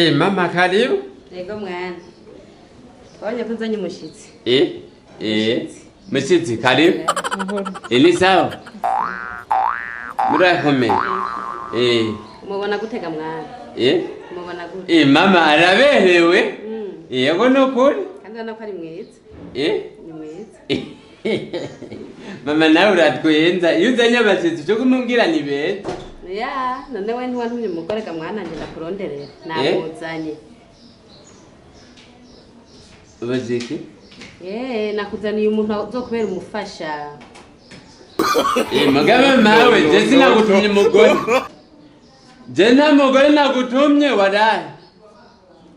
Mama, karibu. Yego mwana. Wabonye ko nzanye umushitsi. Mshitsi, karibu. Ni sawa. Murakomeye. Mubona gutega mwana? Mubona gute? Mama araberewe. Yego nukuri. Kandi urabona ko ari mwiza. Ni mwiza. Mama, nawe uratwenza. Iyo uzanye abashitsi cyo kumubwira ni beza. Ya, none we ntiwantumye umugore ga mwana nje ndakuronderera. Namuzanye. Ubaze iki? Nakuzaniye umuntu azokubera umufasha. Mugabe mawe, je sinagutumye umugore. Je nta mugore nagutumye waraye.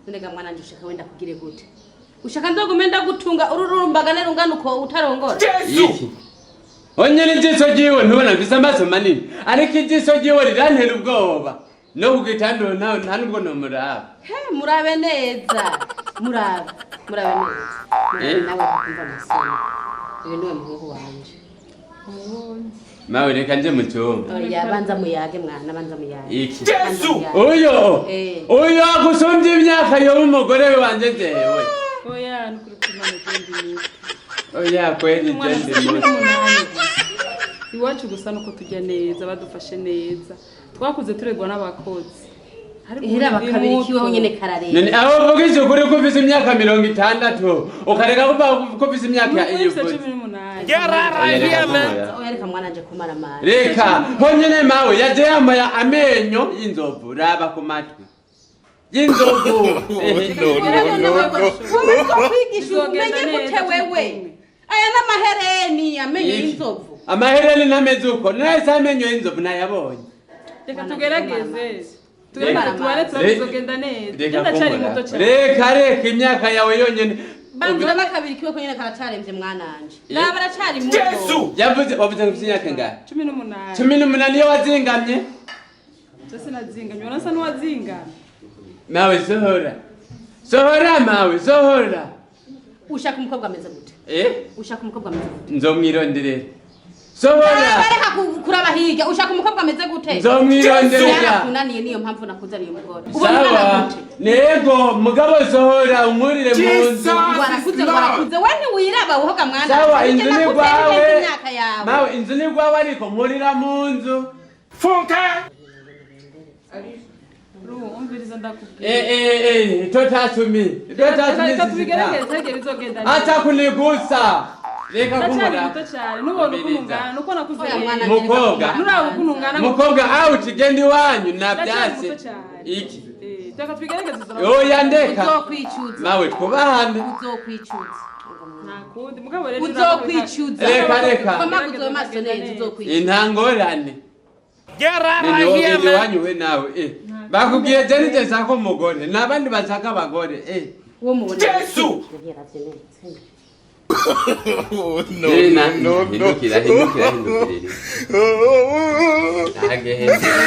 None ga mwana nje ushaka wenda kugire gute? Ushaka nzogume ndagutunga ururumbagane rungana uko utarongora? Iki? Onyene ijisho ryiwe ntubona mfise amaso manini, ariko ijisho ryiwe rirantera ubwoba. No ku gitanda nta nubwo nomuraba. He, murabe neza. Murabe. Murabe neza. Murabe. Nawe kumva amasoni. Uyu niwe muhungu wanje. Mawe, reka nje mu cyumba. Oya, banza muyage mwana, banza muyage. Iki? Banza muyage. Uyo! Uyo agusumbye imyaka yoba umugore wanje jewe. Oya, nukuri kw'Imana je ndi muto. Oya kweli, je Umwana ndi afite cumi muto. n'umunani gusa. Iwacu gusa nuko turya neza, badufashe neza, twakuze turegwa n'abakozi, ariko Ihera ubu ndi bakabiri muto. kiweho nyene karareba. None aho uvugisha ukuri ko ufise imyaka 60, ukareka kuvuga ko ufise imyaka Nukuri iyo mfise uvuze. 18. Oya, reka kumuraba. Oya, reka mwana nje kumara amara. Reka honyene mawe yaje yambaye amenyo y'inzovu, raba ku matwi y'inzovu. No, no, no. Wowe kwigisha Bizogenda umenye gute neza, wewe? turi kumwe. Aya n'amahereni, amenyo Iki? y'inzovu. Amahereni ntameze uko, nahise amenyo y'inzovu nayabonye. Reka Mwana, tugerageze, tugerageze, Reka. tubare turabe, bizogenda neza. Reka Je ndacyari kumuraba. muto cyane. Reka, reka, imyaka yawe yonyene. Banza n'akabiri kiwe ko nyene karacaremvye mwananje. Naba aracari muto. Yavuze, wavuze ngo ufise imyaka ingahe? 18. 18 iyo wazingamye. Je sinazingamye, urasa n'uwazingamye. Mawe, sohora, sohora mawe, sohora. Ushaka umukobwa ameze gute? Ushaka umukobwa ameze gute? Nzomwironderera, sohora. Reka kuraba hirya, ushaka umukobwa ameze gute? Nzomwironderera. Yarakunaniye, niyo mpamvu nakuzaniye umugore. Ubona ungana Sawa. gute? Nego mugabo, sohora unkurire mu nzu. Warakuze, warakuze, we ntiwiraba uhoga mwana. Sawa, Njye inzu ni nakubyaye gwawe. neza imyaka yawe. Mawe, inzu ni gwawe, ariko nkurira mu nzu. Umviriza, ndakubwira. Totasumi totasumi. Reka tubigerageze, harya bizogenda neza. Acha kunigusa, reka Ndacyari kumura. muto cyane, nubona ukuntu ungana nuko nakuze. Oya, mwana. Mukobwa. Nuraba ukuntu ungana. Mukobwa out, genda iwanyu. Ndacyari Nabyase. muto cyane. Iki? Reka tubigerageze, uzora. Oya, ndeka. Uzokwicuza. Mawe, twubahane. Uzokwicuza. Nta kundi mugabo rero. Uzokwicuza. Reka, reka. Komaguze amaso neza, uzokwicuza. Intangorane nini? Wogenda iwanyu we nawe. Bakubwiye je nije nshaka umugore n'abandi bashaka abagore. Uwo mubona Yesu! yaravye neza. No, no, no, no. Hindukira, hindukira, hindukira. Ahagehindukira.